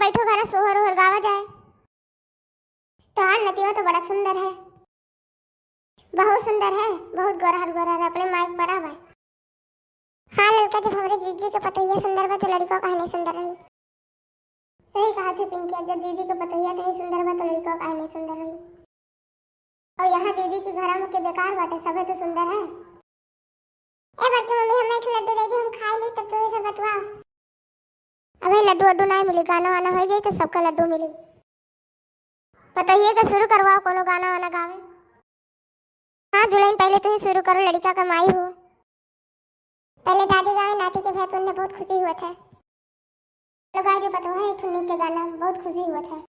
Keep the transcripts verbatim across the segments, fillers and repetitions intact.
बैठो घरा सोहर ओहर गावा जाए। तोहार नतिवा तो बड़ा सुंदर है। बहुत सुंदर है, बहुत गोरहर गोरहर, अपने माई के बराबर। हाँ ललका, जब हमरे जीजी के पतोहिया सुंदर बा तो लड़िको काहे नहीं सुंदर रही। सही कहा थे पिंकिया, जब जीजी के पतोहिया नहीं सुंदर बा तो लड़िको काहे नहीं सुंदर रही। और यहाँ दीदी के घरा में के बेकार बाटे, सभे तो सुंदर है। ए बड़की मम्मी, हमें एक लड्डू दे दी, हम खाई ली, तब तू ही सब बतवा। अबे लड्डू वड्डू नाहीं मिली, गाना वाना होइ जाई तो सबका लड्डू मिली। पतोहिए के शुरू करवाओ कोनो गाना वाना गावे। हाँ जुलैन, पहले तू ही शुरू करो, लड़िका का माई हो। पहले दादी गावे, नाती के भय पुण्य बहुत खुशी हुआ था। लो गाय के पतोह है, एक ठो नीक के गाना, बहुत खुशी हुआ था।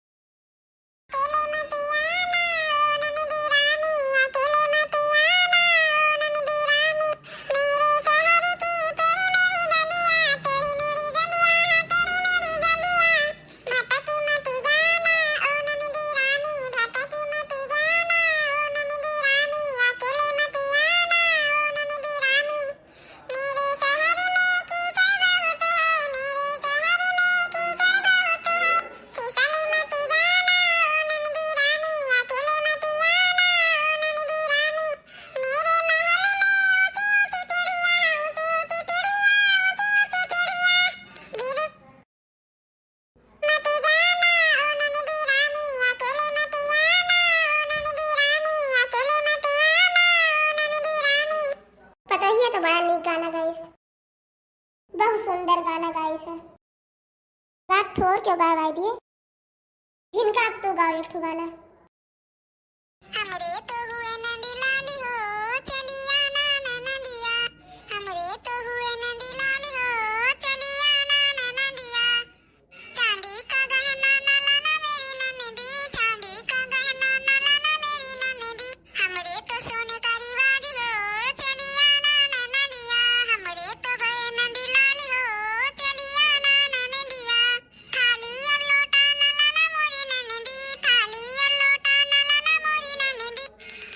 पतोहिया तो बड़ा नीक गाना गाइस, बहुत सुंदर गाना गाइस है। रात ठोर क्यों गाए भाई दिए? झिनका, अब तू गाओ एक ठो गाना। हमरे तो हुए नंदी लाली हो, चलिया ना ननदिया। हमरे तो हुए नंदी लाली हो, चलिया ना ननदिया। चांदी का गहना ना लाना मेरी ननदी, चांदी का गहना ना लाना मेरी ननदी। हमरे तो सोने का रिवाज हो, चलिया ना ननदिया। हमरे तो भए नंदी लाली हो, चलिया ना ननदिया। थाली और लोटा ना लाना मोरी ननदी, थाली और लोटा ना लाना मोरी ननदी।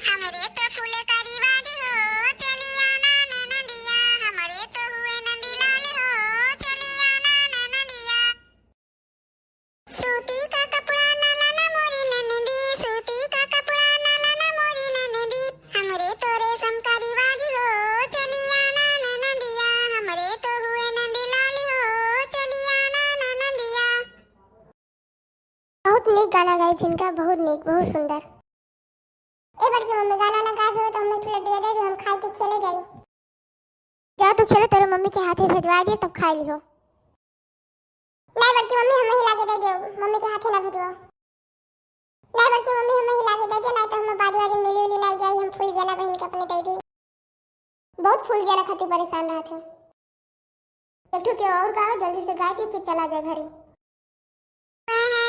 हमरे तो फूले का रिवाज हो, चलिया ना ननदिया। हमरे तो हुए नंदी लाल हो, चलिया ना ननदिया। सूती का कपड़ा ना लाना मोरी ननदी, सूती का कपड़ा ना लाना मोरी ननदी। हमरे तो रेशम का रिवाज हो, चलिया ना ननदिया। हमरे तो हुए नंदी लाल हो, चलिया ना ननदिया। बहुत नीक गाना गाई झिनका, बहुत नीक, बहुत सुंदर। ए बड़की मम्मी, गाना ना गाए हो तो हमें एक लड्डू दे दे, हम खाए के खेले जाई। जा तू खेले, तेरे मम्मी के हाथे भेजवा दे, तब खाए लिहो। नहीं बड़की मम्मी, हम ही लाके दे दो, मम्मी के हाथे ना भेजवाओ। नहीं बड़की मम्मी, हम ही लाके दे दे, नहीं तो हम बाद बाद मिली उली नहीं जाई, हम फूल गेना बहन के अपने दे दी। बहुत फूल गेना खातिर परेशान रहत है। एक ठो के और गाओ, जल्दी से गाए के फिर चला जाए घरे।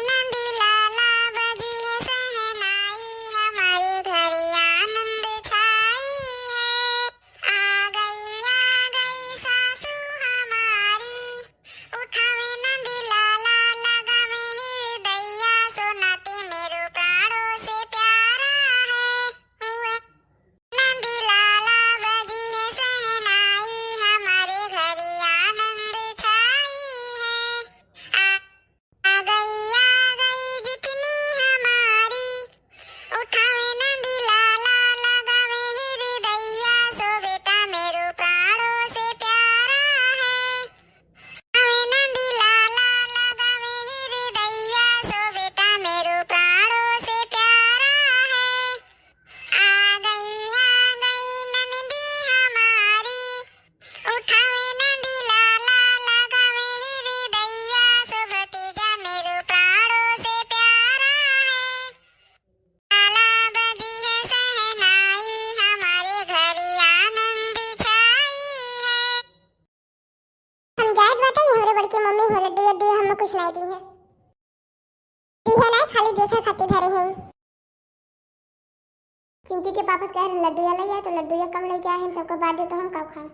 नंदी लाला बजी है सहनाई, हमारे घर आनंद छाई है। आ गई, आ गई सासू हमारी, उठावे नंदी लाला, लगावे हृदया, सोनाते मेरो प्राणों से प्यारा है। हुए नंदी लाला बजी है सहनाई, हमारे घर आनंद छाई है। आ, आ गई, आ गई जितनी हमारी, उठावे नंदी लाला, लगावे हृदया, सो बेटा मेरो प्राणों से प्यारा है। आवे नंदी लाला, लगावे हृदया, सो बेटा मेरो प्राणों से प्यारा है। आ गई, आ गई नंदी हमारी, उठावे नंदी लाला, लगावे हृदया, सो भतीजा मेरो प्राणों से प्यारा है। लाला बजी है सहनाई, हमारे घर आनंद छाई है। हम जाइत बाटे, हमरे बड़की मम्मी हो लड्डू वड्डू हम कुछ नहीं दी है। दी है नहीं, खाली देखे खातिर धरे हैं। चिंकी के पापा से कह रहे लड्डू या ले आए, तो लड्डू या कम लेके आए हैं, सबको बांट दे तो हम का खाएं।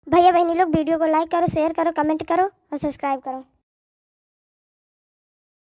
भैया बहनी लोग, video को like करो, share करो, comment करो और subscribe करो।